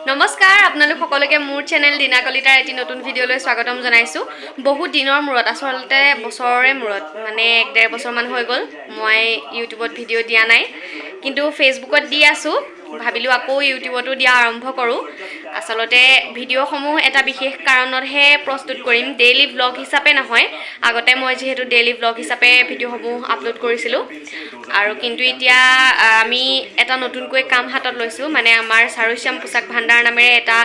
নমস্কাৰ, আপোনালোক সকলোকে মোৰ চেনেল দীনা কলিতাৰ এটি নতুন ভিডিঅ'লৈ স্বাগতম জনাইছোঁ। বহুত দিনৰ মূৰত, আচলতে বছৰৰে মূৰত, মানে এক ডেৰ বছৰমান হৈ গ'ল মই ইউটিউবত ভিডিঅ' দিয়া নাই, কিন্তু ফেচবুকত দি আছোঁ। ভাবিলোঁ আকৌ ইউটিউবতো দিয়া আৰম্ভ কৰোঁ। আচলতে ভিডিঅ'সমূহ এটা বিশেষ কাৰণতহে প্ৰস্তুত কৰিম, ডেইলি ভ্লগ হিচাপে নহয়। আগতে মই যিহেতু ডেইলি ভ্লগ হিচাপে ভিডিঅ'সমূহ আপলোড কৰিছিলোঁ আৰু কিন্তু এতিয়া আমি এটা নতুনকৈ কাম হাতত লৈছোঁ। মানে আমাৰ চাৰুশ্যাম পোচাক ভাণ্ডাৰ নামেৰে এটা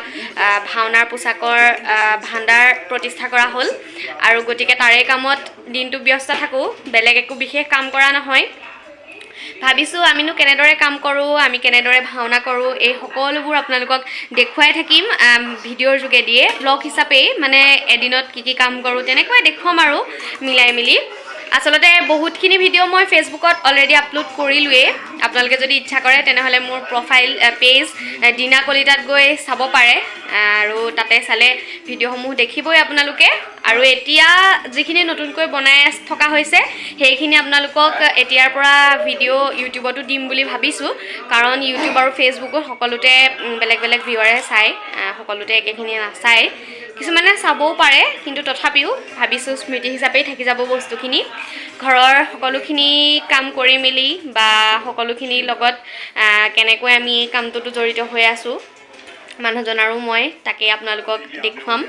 ভাওনাৰ পোচাকৰ ভাণ্ডাৰ প্ৰতিষ্ঠা কৰা হ'ল আৰু গতিকে তাৰে কামত দিনটো ব্যস্ত থাকোঁ, বেলেগ একো বিশেষ কাম কৰা নহয়। ভাবিছোঁ আমিনো কেনেদৰে কাম কৰোঁ, আমি কেনেদৰে ভাওনা কৰোঁ, এই সকলোবোৰ আপোনালোকক দেখুৱাই থাকিম ভিডিঅ'ৰ যোগেদিয়ে, ব্লগ হিচাপেই। মানে এদিনত কি কি কাম কৰোঁ তেনেকৈ দেখুৱাম আৰু মিলাই মিলি। আচলতে বহুতখিনি ভিডিঅ' মই ফেচবুকত অলৰেডি আপলোড কৰিলোৱেই। আপোনালোকে যদি ইচ্ছা কৰে তেনেহ'লে মোৰ প্ৰফাইল পেজ দীনা কলিতাত গৈ চাব পাৰে আৰু তাতে চালে ভিডিঅ'সমূহ দেখিবই আপোনালোকে। আৰু এতিয়া যিখিনি নতুনকৈ বনাই থকা হৈছে সেইখিনি আপোনালোকক এতিয়াৰ পৰা ভিডিঅ' ইউটিউবতো দিম বুলি ভাবিছোঁ, কাৰণ ইউটিউব আৰু ফেচবুকত সকলোতে বেলেগ বেলেগ ভিউৱাৰে চায়, সকলোতে একেখিনি নাচায়, কিছুমানে চাবও পাৰে, কিন্তু তথাপিও ভাবিছোঁ স্মৃতি হিচাপেই থাকি যাব বস্তুখিনি। ঘৰৰ সকলোখিনি কাম কৰি মেলি বা সকলোখিনিৰ লগত কেনেকৈ আমি এই কামটোতো জড়িত হৈ আছোঁ মানুহজন আৰু মই, তাকেই আপোনালোকক দেখুৱাম,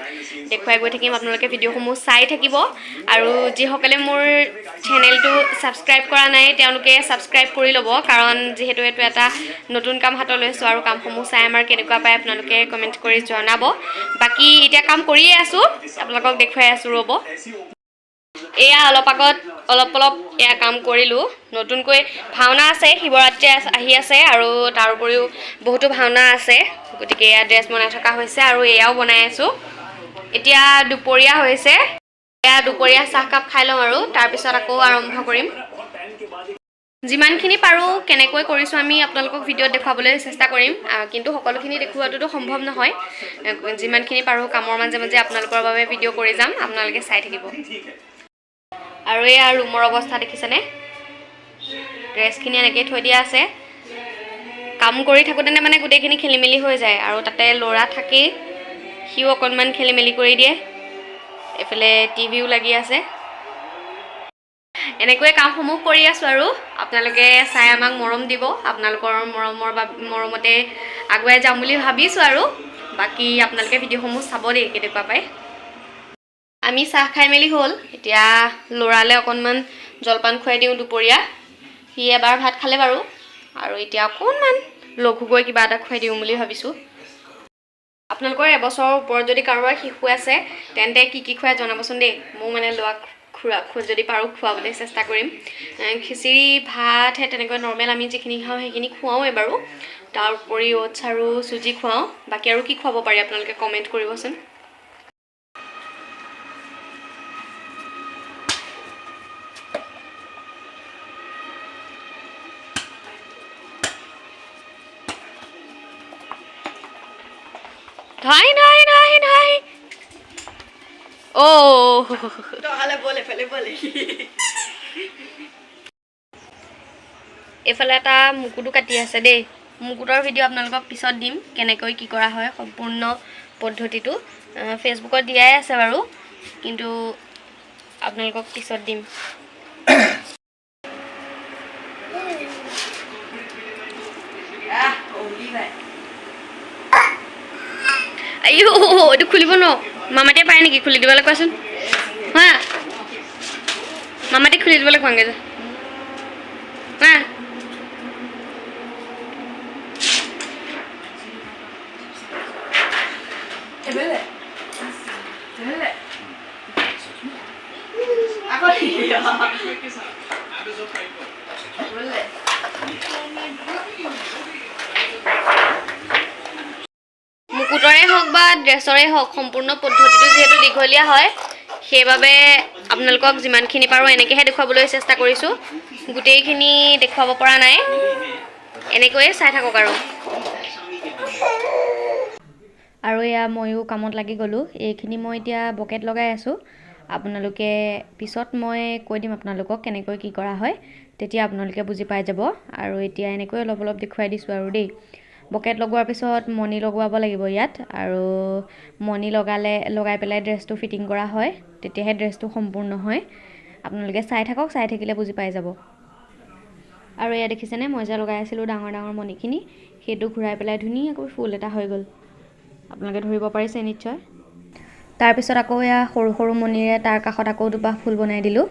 দেখুৱাই গৈ থাকিম। আপোনালোকে ভিডিঅ'সমূহ চাই থাকিব আৰু যিসকলে মোৰ চেনেলটো ছাবস্ক্ৰাইব কৰা নাই তেওঁলোকে ছাবস্ক্ৰাইব কৰি ল'ব, কাৰণ যিহেতু এইটো এটা নতুন কাম হাতত লৈছোঁ আৰু কামসমূহ চাই আমাৰ কেনেকুৱা পায় আপোনালোকে কমেণ্ট কৰি জনাব। বাকী এতিয়া কাম কৰিয়ে আছোঁ, আপোনালোকক দেখুৱাই আছোঁ, ৰ'ব। এয়া অলপ আগত অলপ অলপ এয়া কাম কৰিলোঁ। নতুনকৈ ভাওনা আছে, শিৱৰাত্ৰি আহি আছে আৰু তাৰ উপৰিও বহুতো ভাওনা আছে, গতিকে এয়া ড্ৰেছ বনাই থকা হৈছে আৰু এয়াও বনাই আছোঁ। এতিয়া দুপৰীয়া হৈছে, এয়া দুপৰীয়া চাহকাপ খাই লওঁ আৰু তাৰপিছত আকৌ আৰম্ভ কৰিম। যিমানখিনি পাৰোঁ কেনেকৈ কৰিছোঁ আমি আপোনালোকক ভিডিঅ'ত দেখুৱাবলৈ চেষ্টা কৰিম, কিন্তু সকলোখিনি দেখুওৱাটোতো সম্ভৱ নহয়। যিমানখিনি পাৰোঁ কামৰ মাজে মাজে আপোনালোকৰ বাবে ভিডিঅ' কৰি যাম, আপোনালোকে চাই থাকিব। আৰু এয়া ৰুমৰ অৱস্থা দেখিছেনে, ড্ৰেছখিনি এনেকেই থৈ দিয়া আছে। কাম কৰি থাকোঁতেনে মানে গোটেইখিনি খেলি মেলি হৈ যায় আৰু তাতে ল'ৰা থাকেই, সিও অকণমান খেলি মেলি কৰি দিয়ে। এইফালে টিভিও লাগি আছে। এনেকৈয়ে কামসমূহ কৰি আছোঁ আৰু আপোনালোকে চাই আমাক মৰম দিব, আপোনালোকৰ মৰমৰ মৰমতে আগুৱাই যাম বুলি ভাবিছোঁ আৰু বাকী আপোনালোকে ভিডিঅ'সমূহ চাব দেই কেনেকুৱা পায়। আমি চাহ খাই মেলি হ'ল, এতিয়া ল'ৰালে অকণমান জলপান খুৱাই দিওঁ দুপৰীয়া। সি এবাৰ ভাত খালে বাৰু, আৰু এতিয়া অকণমান লঘুকৈ কিবা এটা খুৱাই দিওঁ বুলি ভাবিছোঁ। আপোনালোকৰ এবছৰৰ ওপৰত যদি কাৰোবাৰ শিশু আছে তেন্তে কি কি খুৱাই জনাবচোন দেই। মোৰ মানে ল'ৰাক যদি পাৰোঁ খুৱাবলৈ চেষ্টা কৰিম। খিচিৰি ভাত সেই তেনেকৈ নৰ্মেল আমি যিখিনি খাওঁ সেইখিনি খুৱাওঁৱেই বাৰু, তাৰ উপৰি অ'টছ আৰু চুজি খুৱাওঁ। বাকী আৰু কি খুৱাব পাৰি আপোনালোকে কমেণ্ট কৰিবচোন। ধাই ধাই ধাই ধাই অ' এইফালে এটা মুকুটো কাটি আছে দেই। মুকুটৰ ভিডিঅ' আপোনালোকক পিছত দিম, কেনেকৈ কি কৰা হয় সম্পূৰ্ণ পদ্ধতিটো ফেচবুকত দিয়াই আছে বাৰু, কিন্তু আপোনালোকক পিছত দিম। আইও, এইটো খুলিব ন মামাটিয়ে পাৰে নেকি খুলি দিবলৈ কোৱাচোন? হা, মামাটিক খুলি দিবলৈ কোৱাগে যা। হা, মুকুটৰে হওক বা ড্ৰেছৰে হওক সম্পূৰ্ণ পদ্ধতিটো যিহেতু দীঘলীয়া হয়, সেইবাবে আপোনালোকক যিমানখিনি পাৰোঁ এনেকৈহে দেখুৱাবলৈ চেষ্টা কৰিছোঁ, গোটেইখিনি দেখুৱাব পৰা নাই, এনেকৈয়ে চাই থাকক আৰু। আৰু এয়া ময়ো কামত লাগি গ'লোঁ। এইখিনি মই এতিয়া বকেট লগাই আছোঁ, আপোনালোকে পিছত মই কৈ দিম আপোনালোকক কেনেকৈ কি কৰা হয়, তেতিয়া আপোনালোকে বুজি পাই যাব। আৰু এতিয়া এনেকৈ অলপ অলপ দেখুৱাই দিছোঁ আৰু দেই। বকেট লগোৱাৰ পিছত মণি লগোৱাব লাগিব ইয়াত, আৰু মণি লগাই পেলাই ড্ৰেছটো ফিটিং কৰা হয়, তেতিয়াহে ড্ৰেছটো সম্পূৰ্ণ হয়। আপোনালোকে চাই থাকক, চাই থাকিলে বুজি পাই যাব। আৰু এয়া দেখিছেনে, মই যে লগাই আছিলোঁ ডাঙৰ ডাঙৰ মণিখিনি, সেইটো ঘূৰাই পেলাই ধুনীয়াকৈ ফুল এটা হৈ গ'ল। আপোনালোকে ধৰিব পাৰিছে নিশ্চয়। তাৰপিছত আকৌ এয়া সৰু সৰু মণিৰে তাৰ কাষত আকৌ দুপাহ ফুল বনাই দিলোঁ।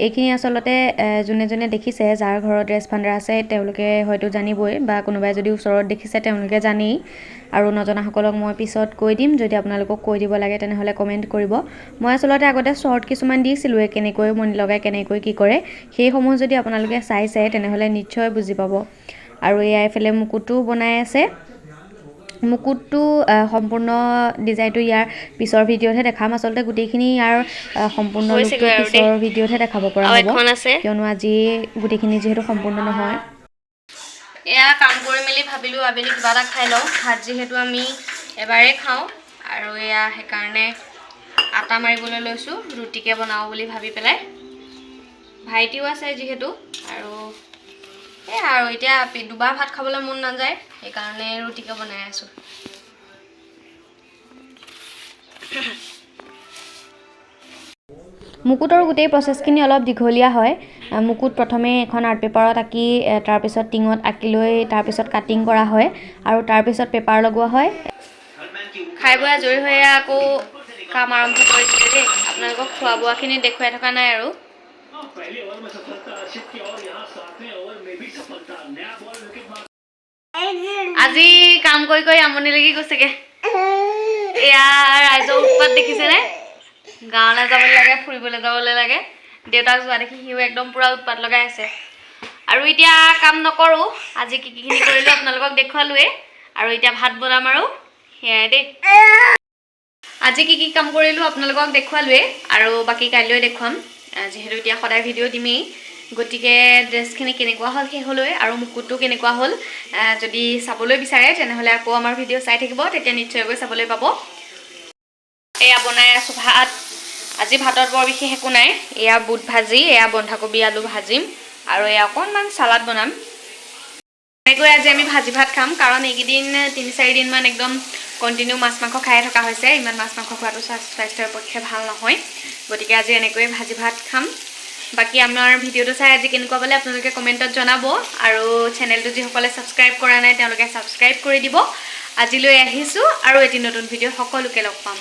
এইখিনি আচলতে যোনে যোনে দেখিছে, যাৰ ঘৰত ড্ৰেছ ভাণ্ডাৰ আছে তেওঁলোকে হয়তো জানিবই, বা কোনোবাই যদি ওচৰত দেখিছে তেওঁলোকে জানেই। আৰু নজনাসকলক মই পিছত কৈ দিম, যদি আপোনালোকক কৈ দিব লাগে তেনেহ'লে কমেণ্ট কৰিব। মই আচলতে আগতে শ্বৰ্ট কিছুমান দিছিলোঁৱে, কেনেকৈ মণি লগাই, কেনেকৈ কি কৰে, সেইসমূহ যদি আপোনালোকে চাইছে তেনেহ'লে নিশ্চয় বুজি পাব। আৰু এয়া এইফালে মুকুটো বনাই আছে। মুকুটটো সম্পূৰ্ণ ডিজাইনটো ইয়াৰ পিছৰ ভিডিঅ'তহে দেখাম। আচলতে গোটেইখিনি ইয়াৰ সম্পূৰ্ণ ৰূপটো পিছৰ ভিডিঅ'তহে দেখাব পৰা হ'ব, কিয়নো আজি গোটেইখিনি যিহেতু সম্পূৰ্ণ নহয়। এয়া কাম কৰি মেলি ভাবিলোঁ আবেলি কিবা এটা খাই লওঁ। ভাত যিহেতু আমি এবাৰেই খাওঁ, আৰু এয়া সেইকাৰণে আটা মাৰিবলৈ লৈছোঁ, ৰুটিকে বনাওঁ বুলি ভাবি পেলাই। ভাইটিও আছে যিহেতু, আৰু এয়া আৰু এতিয়া দুবাৰ ভাত খাবলৈ মন নাযায়, সেইকাৰণে ৰুটিকে বনাই আছোঁ। মুকুটৰ গোটেই প্ৰচেছখিনি অলপ দীঘলীয়া হয়। মুকুট প্ৰথমে এখন আৰ্ট পেপাৰত আঁকি, তাৰপিছত টিঙত আঁকি লৈ তাৰপিছত কাটিং কৰা হয়, আৰু তাৰপিছত পেপাৰ লগোৱা হয়। খাই বৈ আজৰি হৈ আকৌ কাম আৰম্ভ কৰিছিলে দেই। আপোনালোকক খোৱা বোৱাখিনি দেখুৱাই থকা নাই আৰু। আজি কাম কৰি কৰি আমনি লাগি গৈছেগে। এয়া ৰাইজৰ উৎপাত দেখিছেনে? গাঁৱলৈ যাবলৈ লাগে, ফুৰিবলৈ যাবলৈ লাগে। দেউতাক যোৱা দেখি সিও একদম পূৰা উৎপাত লগাই আছে। আৰু এতিয়া কাম নকৰোঁ, আজি কি কিখিনি কৰিলোঁ আপোনালোকক দেখুৱালোৱেই। আৰু এতিয়া ভাত বনাম আৰু সেয়াই দেই। আজি কি কি কাম কৰিলোঁ আপোনালোকক দেখুৱালোৱেই, আৰু বাকী কাইলৈ দেখুৱাম। যিহেতু এতিয়া সদায় ভিডিঅ' দিমেই, গতিকে ড্ৰেছখিনি কেনেকুৱা হ'ল শেষলৈ আৰু মুকুটটো কেনেকুৱা হ'ল যদি চাবলৈ বিচাৰে তেনেহ'লে আকৌ আমাৰ ভিডিঅ' চাই থাকিব, তেতিয়া নিশ্চয়কৈ চাবলৈ পাব। এয়া বনাই আছোঁ ভাত। আজি ভাতত বৰ বিশেষ একো নাই। এয়া বুট ভাজি, এয়া বন্ধাকবি আলু ভাজিম, আৰু এয়া অকণমান চালাড বনাম। এনেকৈ আজি আমি ভাজি ভাত খাম, কাৰণ এইকেইদিন 3-4 দিনমান একদম কণ্টিনিউ মাছ মাংস খাই থকা হৈছে। ইমান মাছ মাংস খোৱাটো স্বাস্থ্যৰ পক্ষে ভাল নহয়, গতিকে আজি এনেকৈয়ে ভাজি ভাত খাম। বাকী আমাৰ ভিডিঅ'টো চাই আজি কেনেকুৱা পালে আপোনালোকে কমেণ্টত জনাব, আৰু চেনেলটো যিসকলে ছাবস্ক্ৰাইব কৰা নাই তেওঁলোকে ছাবস্ক্ৰাইব কৰি দিব। আজিলৈ আহিছোঁ, আৰু এটি নতুন ভিডিঅ' সকলোকে লগ পাম।